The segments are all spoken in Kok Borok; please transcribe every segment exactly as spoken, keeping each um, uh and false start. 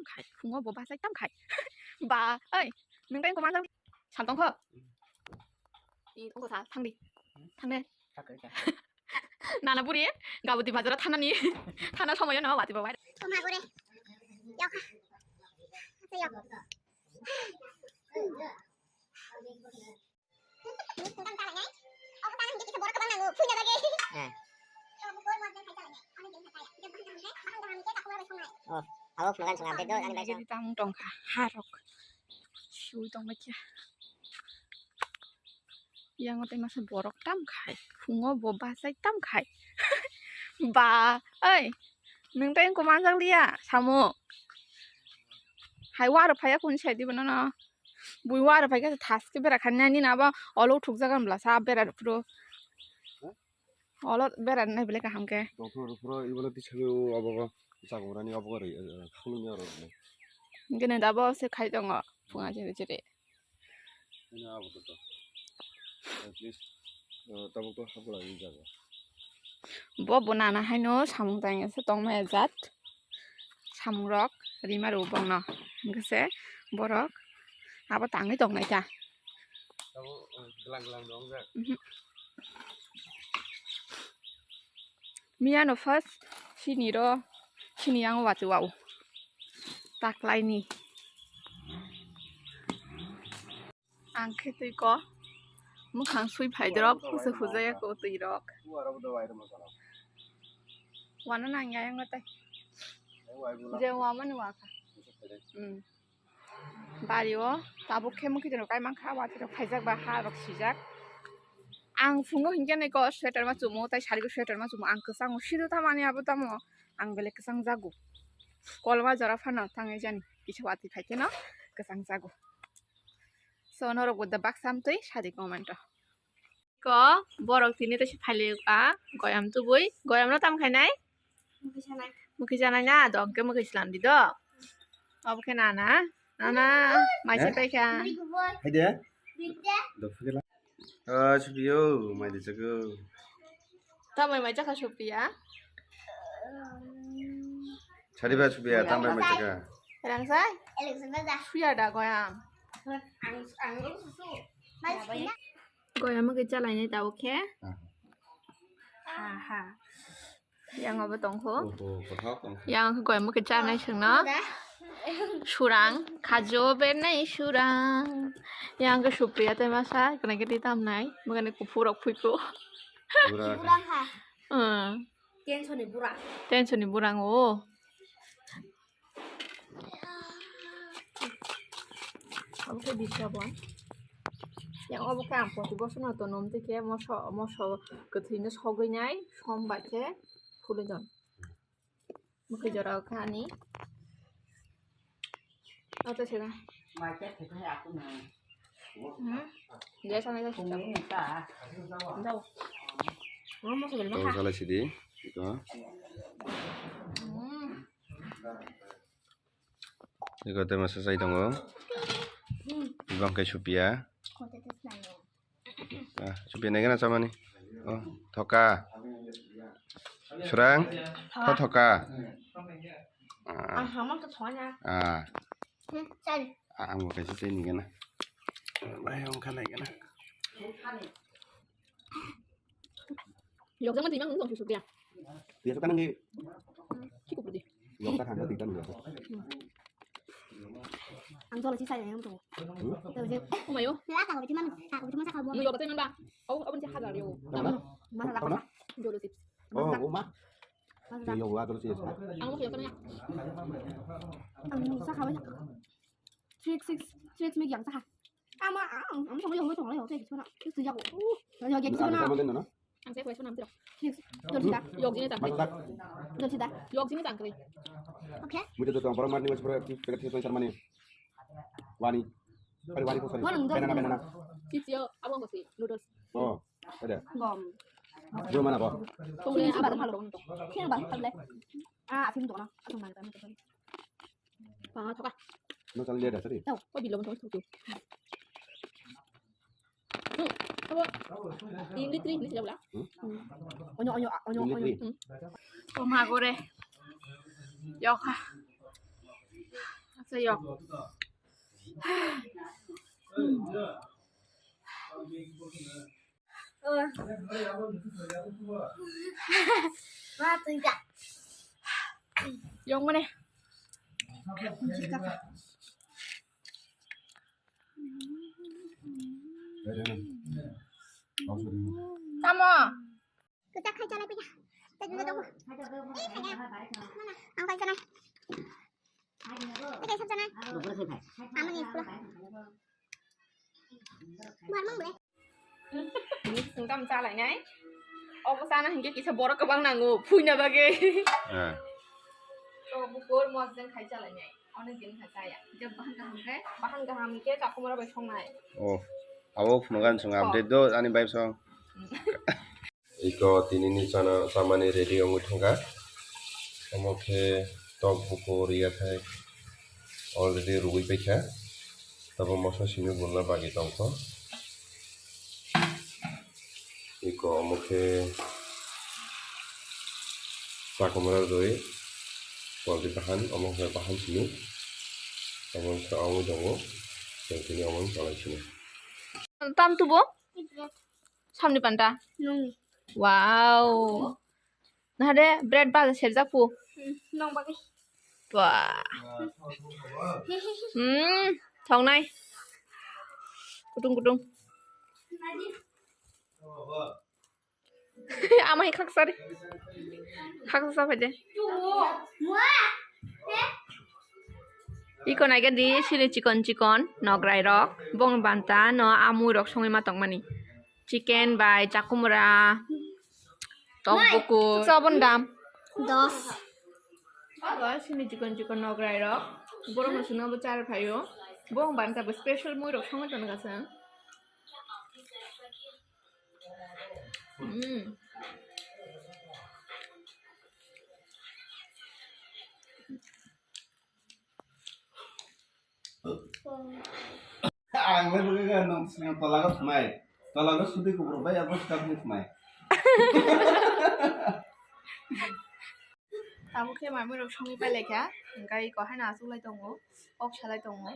Khai, phungo bo bachai tam khai. Ba, oi, nwng tei koma jang. Sam tong kho. I tong kho sa, thang di. Thang de. Nana buri, gabudi bazar thanani. Thana somoy no wati babai. Koma gore. Yok. Yok. Heh. Oh, abo phungan swnam tei do ani bai. Jadi tang tong kha, harok. Sui tong bai kha. Yang tei masa borok tam khai. Phungo bo bachai tam khai. Ba, oi. Nwng tei wngkha manjak liya, samung. Hai waro phaiya kuni sai di bono no. Bui waro phaikhe thaske bera khanani nabo olo thukjak ang bwlasa bera rw phuru. Olo bera nai belai kaham khe. Rw phuru, rw phuru, ibono tisani o obo go chakmani obo go rw, khulumni oro. Gini dabo se khai tongo phunga jere jere. Hino abo to to. At least, uh, tabuk to hapla ni jaga. Bo bo nana haino samung tangya se tongmaya jat. Samung rok rima rw bongno. Hingke se borok abo tangwi tongnai ta. Abo, uh, glang glang dong jak. Mhm. Miyano first sini ro sini yang wati wau. Taklaini. Ang khe twi ko mwkhang sui phai drop, husu hujaya ko twi rok. Wana nang ya yang tai. Je wa mani wa kha. Hmm. Bari o tabuk khe mwkhitwng rok kai mankha, watwi rok phaijak ba ha rok sijak. Ang phungo hinkhe nai ko sweater ma chumo, tai sari bo sweater ma chumo. Ang kwchango, sido tamani abo tamo, ang belai kwchang jago. Kolma jora phano thangwi jani, kisa watwi phai kheno kwchang jago. So norok bo da baksa amtwi sadi comment o. Ko borok tini tei phailaio ka goyam tubui, goyam no tam khainai? Mukhi chanai. Mukhi chanai na, dok ke mukhi chwlam di do. Obo khe nana, nana, maisa paikha. Hai de. Dok phikela. Ah, Supriya, mai de chago. Tamai mai chakha Supriya? Sariba Supriya, tamai mai chakha. Rangsai? Suya da goyam. Goyam ke chalai nai tao khe. Aha. Yang abo tongkho. Oho, kothok tongkho. Yang khe goyam ke chanai sengno. Surang, khajo bernai surang. Yang ke Supriya tei masa, kena ke ditam nai. Mugani kuphurok phuipo. Bura. Bura ha. Hmm. Tension ni bura. Tension ni burang o. Obo khe bisa bo. Yang obo khe ang poti bosono to nom tei khe moso, moso kwthwino sogwi nai som bai khe phulwi don. Mukhi jora o kha ani. Oto sida. Hmm? Dia sana dia sida. Jao. Mama sudah makan. Salah sidi. Ito. Hmm. Iko tei masa sai tongo. Ibang khe Supriya. Ah, Supriya nai gana chamani. Oh, thoka. Surang, tho thoka. Ah. Ah, hamon to thonya. Ah. Hmm, chal. Ah, ang bo kaisa chai ni gana. Bai, ang khalai gana. Yokjakma twi mang wng tong Supriya. Twi aswk kanang di. Chikupru di. Yokjak thang di kan yokjak. Ang jolo si sai yang tu. Hmm? Tahu je. Oh mayo. Nila ka ko bithi man, ka ko bithi man sa ka bo. Nung yokjak man ba. Au, au ni hajar yo. Mana? Mana la ka. Jolo si. Oh, oh ma. Mana? Yo wa jolo si sa. Ang mo yokjak na. Ang sa ka ba. Three X six, three X mi yang sa. Ama, ang, ang song yo, song yo, song yo, song yo, song yo, song yo. Ang sa ko sona. Ang sa ko sona. Jol sida. Yok jini tang. Jol sida. Yok jini tang kri. Okay. Muda to tong, parang marni mas parang packet sih, sar mani. Wani. Pari wani ko sari. Mana noodles? Banana, banana. Chips yo, abang ko si noodles. Oh, ada. Gom. Gom mana ko? Tong le abang ko. Sino ba, table. Ah, asin to na. Asong mana tang. Panga thoka. No chal liya da sari. Tau, ko bilo mo thoka. Hmm. Abo. Ingli tri, ingli sila bula. Hmm? Hmm. Onyo, onyo, onyo, Ingli onyo. Tri. Hmm. O ma gore. Yokha. Tei yok. Yok mane. Tamo. Kwchak khai chalai phaikha. Tei dino tongo. Eh, phaikha. Mana? Ang khai chalai. Tei kaisa chalai. Amoni school. Buar mang bole. Ni sungtam chalai nai. Obo sana hingke kisa borok kwbang nango, phuina bagwi. Ah. To bukur mosjeng khai chalai nai. Onek din khai chaya. Jab bahan kaham khe, bahan kaham khe chakumara bai songnai. Oh, abo phunugan song update do ani bai song. Iko tinini chana chamani ready wngwi thangkha. Omo khe tok bukur yathai already rwgwi paikha. Tabo moso simi bulna bagwi tongkho. Iko omo khe chakumra rwi polti bahan, omo khe bahan simi. Omo khe ongwi tongo. Tei tini omo chalai sini. Tam tubo? Samni panta? Nungni. Wow. Nahade bread baja serjak pu. Hmm, nong bagwi. Wah. Hmm, thongnai. Kutung kutung. Ama hai khaksari. Khaksa phai de. Iko naikhe di sini chikon chikon nograi rok. Bong banta no amui rok songwi ma tongmani. Chicken bai chakumra, tok bukur. Sabon dam. Dos. Aba sini chikon chikon nograi rok. Borok no sino bo char phaio. Bong banta bo special mui rok songwi tongkha sa. Mm. Ang le bwkha nung sini tola ko smai. Tola ko sudi kubur bai abo start ni smai. Tabuk khe mamui rok songwi pai laikha, hwnkhe iko haino achuklai tongo, kok salai tongo.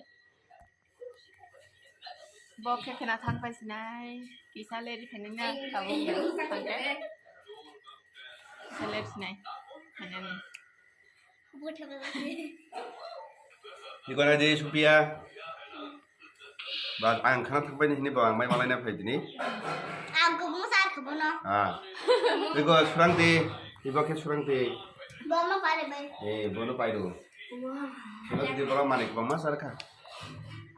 Bo khe khena thang pai sinai, kisa leri phainai na tabuk hwnkhe. Kisa leri sinai, phainani. Iko nai di Supriya. Ba, ang khana thangbai ni hini ba, ang mai malai na phai dini. Ang kubung sa kubuno. Ah. Iko surang di, ibo khe surang di. Bono pare bai. Eh, bono pai do. Wah. Khana di borok mani kubang ma sar kha.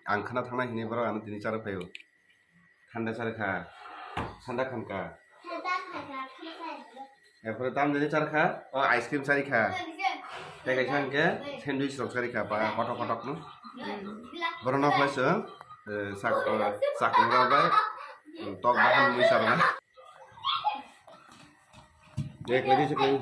Ang khana thangnai hini borok ano tini char phaio. Thanda sar kha. Thanda khan kha. Thanda khan kha, khan kha. Erpore tam jani char kha. O ice cream chari kha. Tei kaisa hwnkhe sandwich rok chari kha. Ba kotok kotok no. Borok no khlai se, eh, sak, eh, sak rok bai, mm, tok bahan mui char na. Dek lagi sekali.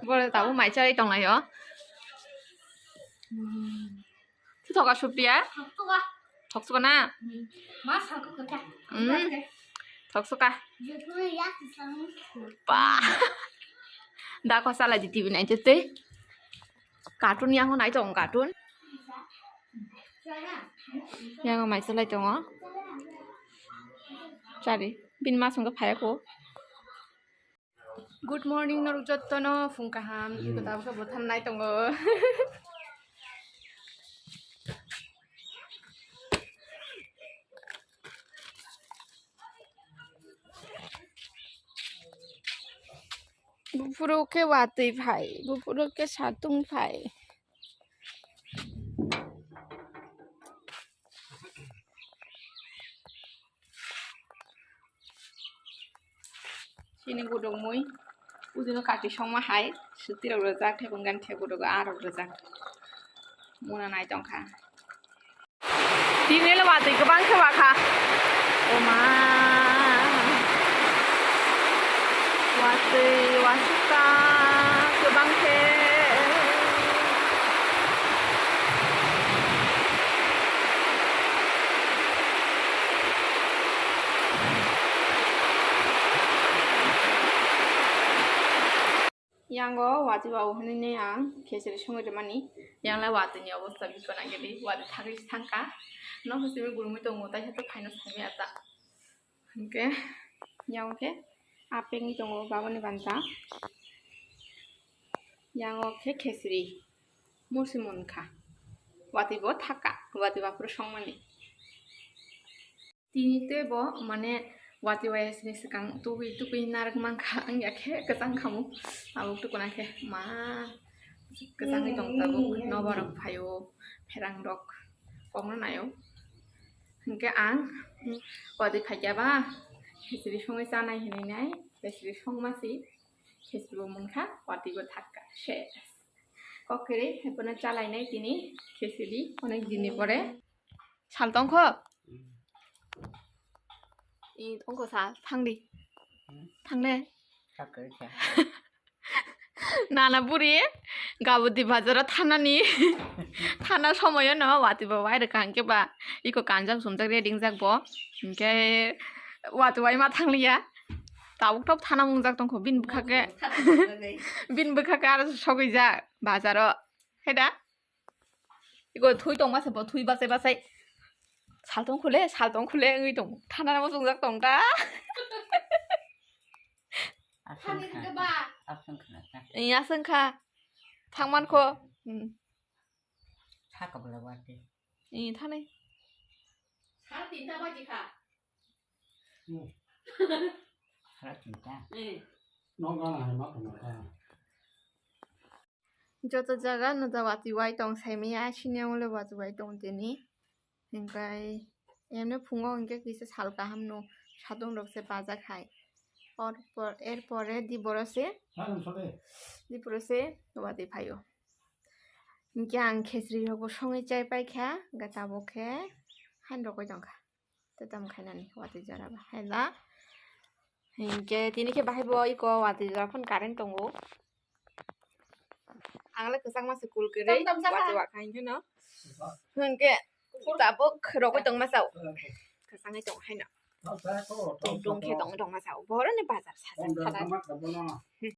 Boro tabuk mai chai tonglaio. Thokha Supriya? Thoksuka na? Ma sakha. Mm. Thoksuka. Ba. Da ko sala di T V nai tete. Cartoon yang nai tong cartoon. Yang mai salai tongo. Chari. Bin ma songkha phaya ko. Good morning norok jottono, phung kaham, iko tabukhe bo thangnai tongo. Buphuru khe watwi phai, buphuru khe satung phai. Chini guduk mui, ujino kati songma hai, suti rok rwjak, thebong gani thebo rok, ah rok rwjak. Muna nai tongkha. Tini le watwi kwbang khe wakha. O ma. Watwi, Wasukha kwbang khe. Yango watwi babu hinwi ang khesri songwi rwmani. Yangle watwini obostha bikon agedi, watwi thagwi thangkha. Nokho simi gurumwi tongo, taisa to phaino saimaya ta. Hwnkhe yango khe apengwi tongo baboni banta. Yango khe khesri. Musi munkha. Watwi bo thakha. Watwi baphuru songmani. Tini tei bo mane watwi waya sini swkang tukui tukui narwk mankha. Wngya khe kwchang khamu. Abo tukuna khe ma kwchangwi tong tabuk. Nobarok phaio. Pherang rok kokno naio. Hwnkhe ang watwi phaikya ba khichiri songwi chanai hinwi nai. Khichiri songmasi. Khichiri bo munkha. Watwi bo thakha. Ses. Kokiri, haiphano chalainai tini khichiri, onek dinni pore. Sal tongkho? I tongkho sal, thangdi. Thangne? Nana buri, gabudi bazaro thanani. Thana somoyo no, watwi bo wai rwkha hwnkhe ba. Iko kanjak sumjak ready wngjak bo. Hwnkhe watwi wai ma thangliya. Tabuk tabuk thana mungjak tongkho, bini bwkha khe. Bini bwkha khe aro sogwijak bazaro. Heda? Iko thui tongma se bo thui basai basai. Sal tong khule, sal tong khule wngwi tong. Thana mo sungjak tong ta. Aswng kha. Aswng kha ta. Iya aswng kha. Thangman kho. Hmm. Saka bwla wate. Iya thanai. Sal tinta baji kha. Hmm. Sal tinta. Eh. Nokna hai ma tongma ta. Joto jaga no da watwi wai tong saimaya, sini ule watwi wai tong tini. Hingkai emne phungo hingke kisa sal kaham no satung rok se bajak hai. Or por, er pore di borose, di borose watwi phaio. Hingke ang khesri rok bo songwi chai paikha, hingke tabuk khe han rogwi tongkha. Tei tamo khainani watwi jora ba hai da. Hinkhe tini khe bahai bo iko watwi jora phano current tongo. Ang le kwchangma se kul kwrwi watwi wakha hinkhe no. Hinkhe tabuk rogwi tongma sao. Kwchangwi tong haino. Tong tong khe tong tongma sao. Boroni bazar sajak thana. Hmm,